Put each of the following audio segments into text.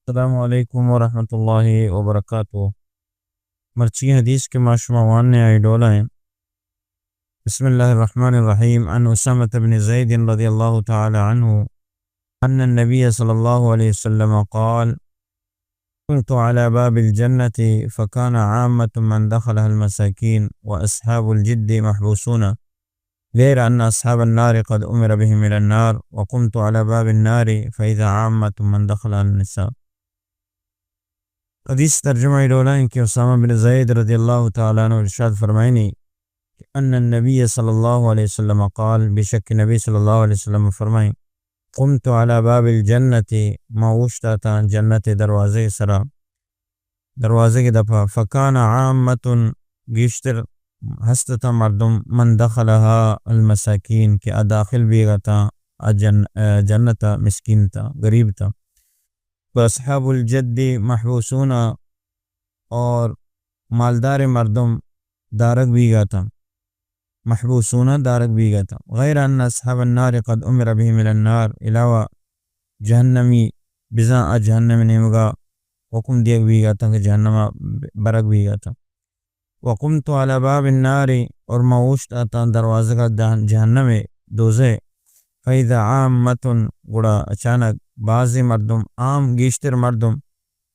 السلام علیکم ورحمۃ اللہ وبرکاتہ۔ مرچی حدیث کہ ما شما واننے آئی ڈولا ہیں۔ بسم اللہ الرحمن الرحیم۔ عن اسامة بن زید رضی اللہ تعالی عنہ ان النبی صلی اللہ علیہ وسلم قال: كنت على باب الجنة فكان عامة من دخلها المساكين وأصحاب الجد محبوسون، غير أن أصحاب النار قد أمر بهم إلى النار، وقمت على باب النار فإذا عامة من دخلها النساء۔ حدیث ترجمہ ای ڈولا ہیں کہ اسامہ بن زید رضی اللہ تعالی عنہ ارشاد فرمائنی کہ ان النبی صلی اللہ علیہ وسلم قال، بے شک نبی صلی اللہ علیہ وسلم فرمائیں، قمت على باب الجنة، ما اوشتاتاں جنت دروازے سرا، دروازے کے دپا، فکان عامة، گیشتر ہستتاں مردم، من دخلها المساکین، کہ آ داخل بیگا تاں آ جن-، آ جنت مسکین تاں، غریب تاں، و اصحاب الجد محبوسون، اور مالدار مردم دارگ بیگا تاں۔ محبوسون دارگ بیگا تاں۔ غیر ان اصحاب النار قد امر بهم الی النار، علاوہ جہنمی بزاں آ جہنم نیمگا حکم دیگ بیگا تاں کہ جہنم برگ بیگا تاں۔ وقمت علی باب النار، اور ما اوشت اتاں دروازگا دہن-، جہنم دوزہ، فاذا عامة، گڑا اچانک بعضی مردم، عام گیشتر مردم،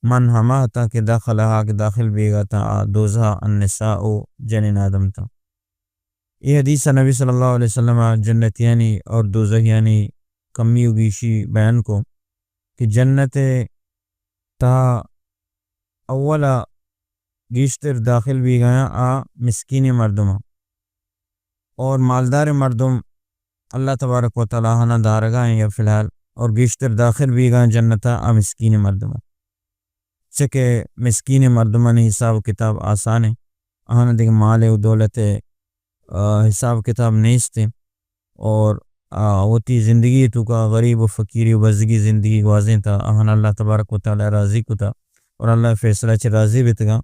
من ہما تاں کہ دخلها، کہ داخل بیگا تاں آ دوزہ، النساء، جنین آدم تاں۔ اے حدیث ء نبی صلی اللہ علیہ وسلم ء جنتیانی اور دوزخیانی کمی و گیشی بیان کو کہ جنت ء تہا اول ء گیشتر داخل بیگایاں آ مسکین مردم ء اور مالدار مردم اللہ تبارک و تعالی آہانا دارگا ہیں یا فی الحال، اور گیشتر داخل بیگایاں جنت ء آ مسکین مردم ء۔ چہ کہ مسکین مردمانی حساب و کتاب آسان ہیں، آہانا دگہ مال و دولت ء، آ، حساب کتاب نیست ہیں، اور، آ، وتی زندگی توکا غریب و فقیری و بزگی زندگی گوازینتا، آہانا اللہ تبارک و تعالی راضی کتا اور اللہ فیصلہ چہ راضی بیتگا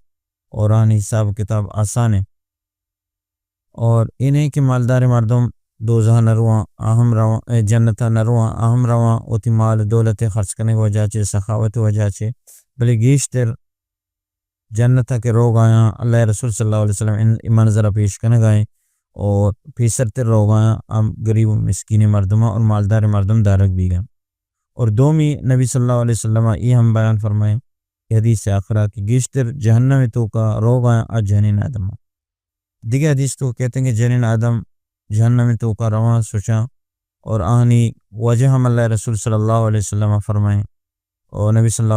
اور آہانی حساب کتاب آسان ہیں۔ اور اے نہیں کہ مالدار مردم دوزہ نہ رواں، آ ہم رواں، اے، جنت نہ رواں، آ ہم رواں، وتی مال دولت خرچ کنگ وجہ چے، سخاوت وجہ چے، بلے گیشتر جنت کہ روگ آیاں، اللہ رسول صلی اللہ علیہ وسلم ان، ان منظر پیش کنگ آئیں اور پیسر تر روگ آیاں، ہم غریب و مسکین مردم اور مالدار مردم دارگ بیگا۔ اور دومی نبی صلی اللہ علیہ وسلم یہ ہم بیان فرمائیں کہ حدیث آخرہ کہ گیشتر جہنم توکا روگ آیاں آ جنین آدم۔ دگہ حدیث تو کہتے ہیں کہ جنین آدم جہنم توکا رواں سوچاں، اور آہانی وجہ ہم اللہ رسول صلی اللہ علیہ وسلم فرمائیں، اور نبی صلی اللہ